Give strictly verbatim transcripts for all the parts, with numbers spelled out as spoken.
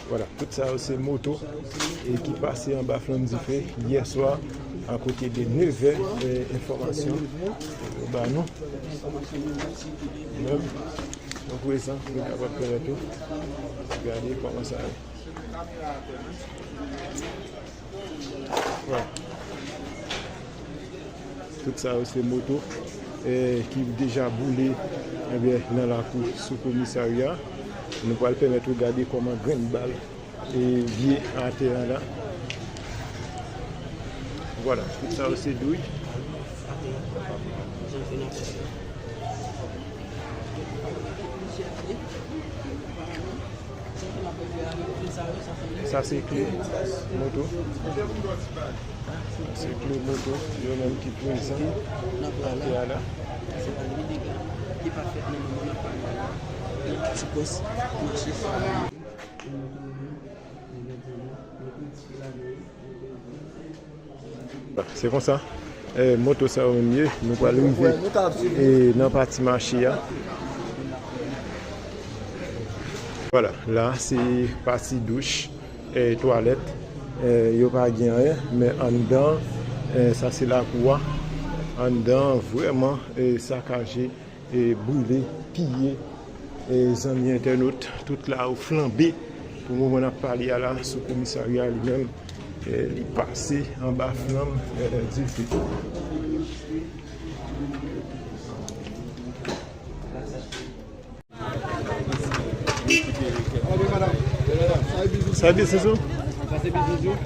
Vwala, tout sa yo se moto e ki pase anba flanm dife yè swa akote de nevè, e, enfòmasyon yo ba nou. Menm, donk, prezan, nou kapab pèmèt ou gade kòman sa ye. Vwala. Tout sa yo se moto, eh, ki deja boule, ebyen, nan lakou sou komisarya. Nou pral pèmèt ou gade kòman grenn bal, eh, vye atè a la. Vwala, tout sa yo se douy. Sa se kle moto. Sa se kle moto yo menm ki prezan atè a la. Se konsa, eh, moto sa yo menm ye, nou pral rive, eh, nan pati mache a. Vwala, la se pati douch, eh, twalèt, eh, yo pa gen anyen, men anndan, eh, sa se lakou a, anndan vrèman, eh, sakaje. E brile, piye, e zanmi entènot, tout la yo flanbe. Pou moman n ap pale a la, sou komisarya li menm, e li pase anba flanm, e, dife. Sa e biznis ou? Sa se biznis ou?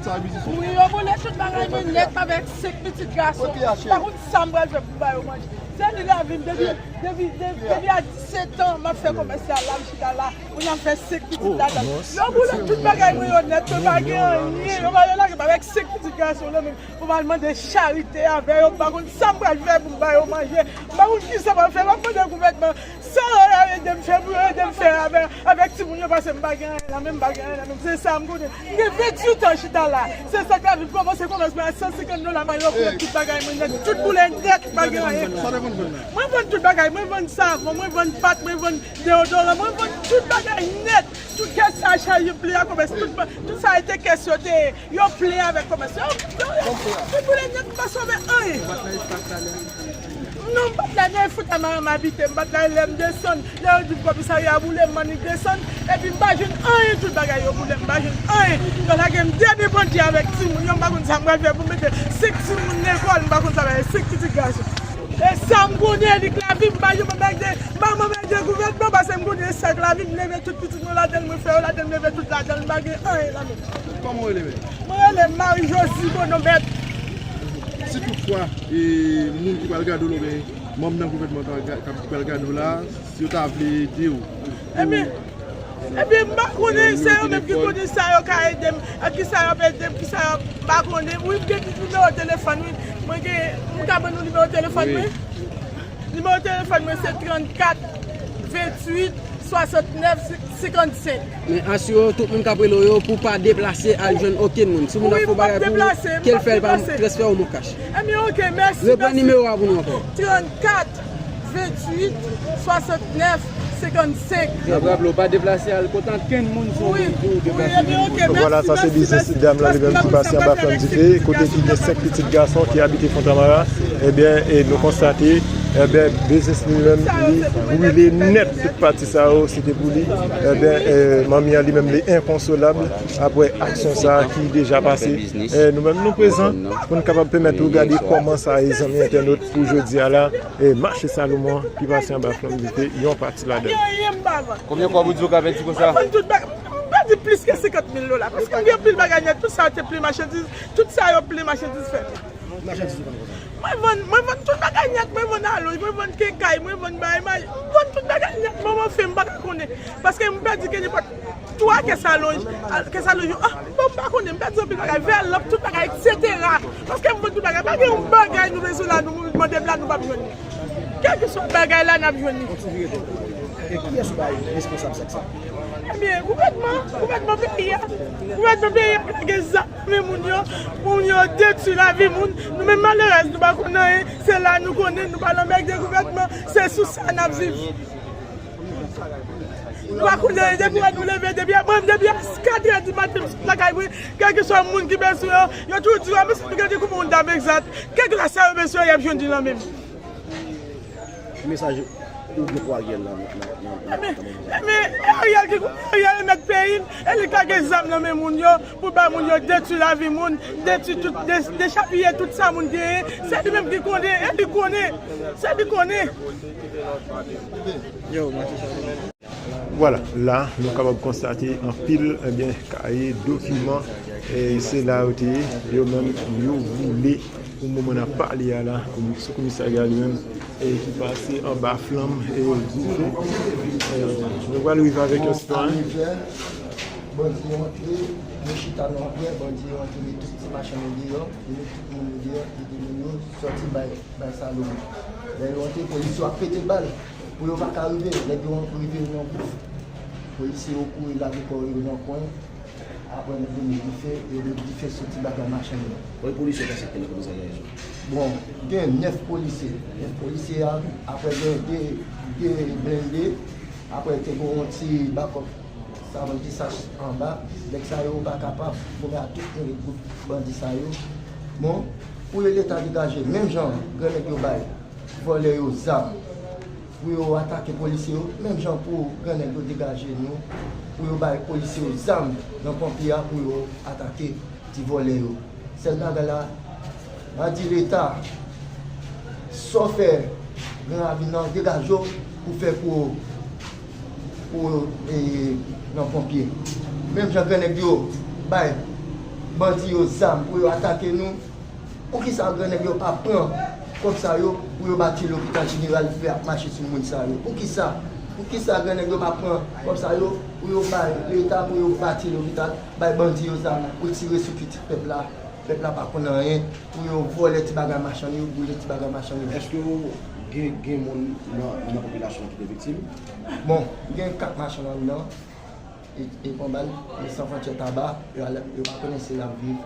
Wi, yo boule tout bagay mwen nèt avèk senk pitit gason. Pa konn sa m pral fè pou m ba yo manje. Se li lavi m depi, depi, depi, depi a disèt an, m ap fè komès la, la m chita la. Kounye a m fè senk pitit ladan. Yo boule tout bagay mwen yo nèt, yo pa gen anyen. Yo pa, yo lage m avèk senk pitit gason nan men m. Pou m al mande charite avè yo, m pa konn sa m pral fè pou m ba yo manje. M pa konn kisa m pral fè, m ap mande gouvènman. Sa yo ede m fè, pou yo ede m fè avè, avèk timoun yo, paske m pa gen anyen nan men m, m pa gen anyen nan men m. Se sa m konnen. M gen venntuit an chita la. Se sa k lavi m kòmanse, kòmanse mwen a san senkant dola, mwen yo pran tout bagay mwen nèt. Tout boule nèt, m pa gen anyen. Mwen vann tout bagay, mwen vann savon, mwen vann pat, mwen vann deyodoran, mwen vann tout bagay nèt. Tout kès sa chaje plen a kòmès, tout, tout sa e te kès yo te ye. Yo plen avèk kòmès. Yo, yo, yo, tout boule nèt, m pa sove anyen. Non, m pa t la, nan fout a madanm abite, m pa t la, lè m desann, lè yo di m komisarya boule, m annik desann, epi m pa jwenn anyen, tout bagay yo boule, m pa jwenn anyen. Yo lage m dèbyen pandye avèk timoun yo, m pa konn sa m pral fè pou m mete senk timoun lekòl, m pa konn sa m pral fè, senk pitit gason. E sa m konnen, li k lavi m, m pa janm anmède, m pa anmède gouvènman, paske m konnen sa k lavi m, leve tout pitit mwen ladan l, mwen fè yo ladan l, leve tout ladan l, m pa gen anyen ladan l. Kòman w rele menm? Mwen rele Marie Josie Bonomet. Si toutfwa, e, moun ki pral gade w la oubyen manm nan gouvènman k pral ga-, k ap, ki pral gade w la, si yo ta vle ede w, ebyen, ebyen, m pa konnen, se yo menm ki konnen sa yo ka ede m, ak kisa y ap ede m, kisa y ap, m pa konnen. Wi, m gen nimewo telefòn, wi. Mwen gen, m ka ban nou nimewo telefòn mwen? Nimewo telefòn mwen se trannkat venntuit swasantnèf senkannsenk. Men asire w tout moun k ap rele w yo pou w pa deplase al jwenn okenn moun. Si moun ap fè yon bagay pou ou, ke l fè l pa transfè ou MonCash. Ebyen, oke, mèsi. Reprann nimewo a pou nou ankò. Trannkat venntuit swasantnèf senkannsenk. N ap raple w pa deplase al kot ankenn moun si w di w deplase. Vwala, sa se biznis dam lan li menm ki pase anba flanm dife, kote ki gen senk pitit gason ki abite Fontamara. Ebyen, e nou konstate, ebyen, biznis li menm li brile nèt, tout pati sa yo, si te pou li. Ebyen, e, manmi an li menm li enkonsolab apre aksyon sa a ki deja pase. E nou menm nou prezan pou n kapab pèmèt ou gade kòman sa ye, zanmi entènot, pou jodi a la. E mache Salomon ki pase anba flanm dife, yon pati ladan l. Konbyen kòb ou di w ka pèdi konsa? Mwen vann tout bagay. M pèdi plis ke senkant mil dola. Paske m gen anpil bagay nèt. Tout sa yo te plen machandiz. Tout sa yo plen machandiz fèmen. Mwen vann, mwen vann tout bagay nèt. Mwen vann alonj, mwen vann kenkay, mwen vann bagay, mwen vann tout bagay nèt. Manman fen, m pa ka konnen. Paske m pèdi ke nenpòt twa kès alonj, al-, kès alonj yo, ah, bon, m pa konnen, m pèdi anpil bagay, vèlòp, tout bagay, etsetera. Paske m vann tout bagay, pa gen yon bagay nou bezwen la, nou mande m la, nou p ap jwenn li. Kèlkeswa bagay la, n ap jwenn li. E kiyès ou bay responsab sa? Ebyen, gouvènman, gouvènman peyi a, gouvènman peyi a ki lage zam nan men moun yo, moun yo detwi lavi moun, nou menm malerèz, nou pa konn anyen, se la nou konnen, nou pa nan bèk de gouvènman, se sou sa n ap viv. Ou pa konnen, depi wè nou leve, depi, mwen, depi katrè di maten, m sot lakay mwen, kèlkeswa moun ki bezwen yo, yo toujou di, "A, men se gade kouman moun dam egzat." Kèlkeswa sa yo bezwen, y ap jwenn li nan men m. Ki mesaj ou gen pou Ariel nan, nan, nan, nan, nan moman sa? Men, men, Ariel ki, Ariel e mèt peyi l, e li k lage zam nan men moun yo, pou bay moun yo detwi lavi moun, detwi tout, de-, dechapiye tout sa moun genyen. Se li menm ki konnen, e li konnen, se li konnen. Yo, mache sa. Vwala, la, nou kapab konstate anpil, ebyen, kaye, dokiman, e se la yo te ye, yo menm, yo boule. Pou moman n ap pale a la, komi-, sou komisarya li menm, e ki pase anba flanm, e gwo fè. E, nou pral rive avèk yon sitwayen. Bandi yo antre, nou chita nan antre, bandi yo antre, met tout ti machann yo deyò, yo met tout moun yo deyò, kite moun yo sòti bay, bay Salomon. Lè yo antre, polis yo ap pete bal. Pou yo pa ka rive, nèg yo rive nan gouv. Polisye yo kouri lage kò yo nan kwen. Apre, nèg yo met dife, yo met dife sou ti bagay machann yo. Konbyen polisye k asepte nan komisarya Ezo? Bon, gen nèf polisye. Nèf polisye a, apre gen de, de blende, apre te gen yon ti bakòp, sa vle di sa anba. Nèg sa yo pa kapab goumen ak tout gwoup bandi sa yo. Bon, pou yo Leta degaje, menm jan grannèg yo bay vòlè yo zam pou yo atake polisye yo, menm jan pou grannèg yo degaje nou, pou yo bay polisye yo zam nan ponpye a pou yo atake ti vòlè yo. Sèl bagay la, m a di Leta, sa w fè Gran Ravin nan, degaje w pou fè pou, pou, e, nan ponpye. Menm jan grannèg yo bay bandi yo zam pou yo atake nou, poukisa grannèg yo pa pran kòb sa yo pou yo bati lopital jeneral pou ap mache sou moun sa yo? Poukisa? Poukisa grannèg yo pa pran kòb sa yo pou yo bay Leta pou yo bati lopital, bay bandi yo zam pou tire sou pitit pèp la? Pèp la pa konn anyen, pou yo vòlè ti bagay machann yo, boule ti bagay machann yo. Èske w gen, gen moun nan, nan popilasyon an ki te viktim? Bon, gen kat machann anndan, e, e pran bal, e San Fwontyè Taba, yo al, yo pa konnen si l ap viv.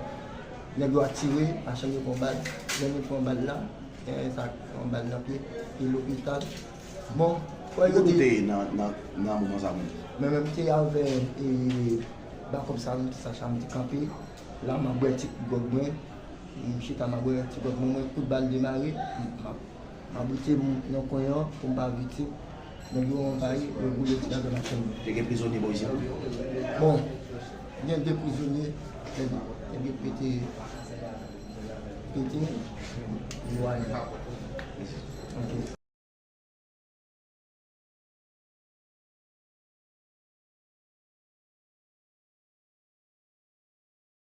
Nèg yo atire, machann yo pran bal, lè yo pran bal la, e sa pran bal nan pye, e lopital. Bon, fò yo di. Kote w te ye nan, nan, nan moman sa menm? Men menm te avè, e, bakòp sa, m te sa, sa m te kanpe. La, m ap bwè ti gwòg mwen. M chita, m ap bwè ti gwòg mwen, mwen, kout bal demare. M ap, m ap boute m nan kwen an pou m pa viktim. Nèg yo anvayi, yo boule ti bagay machann yo. Te gen prizonye bò isit? Bon, gen de prizonye, nèg, nèg yo pete, pete, yo ale. Ok.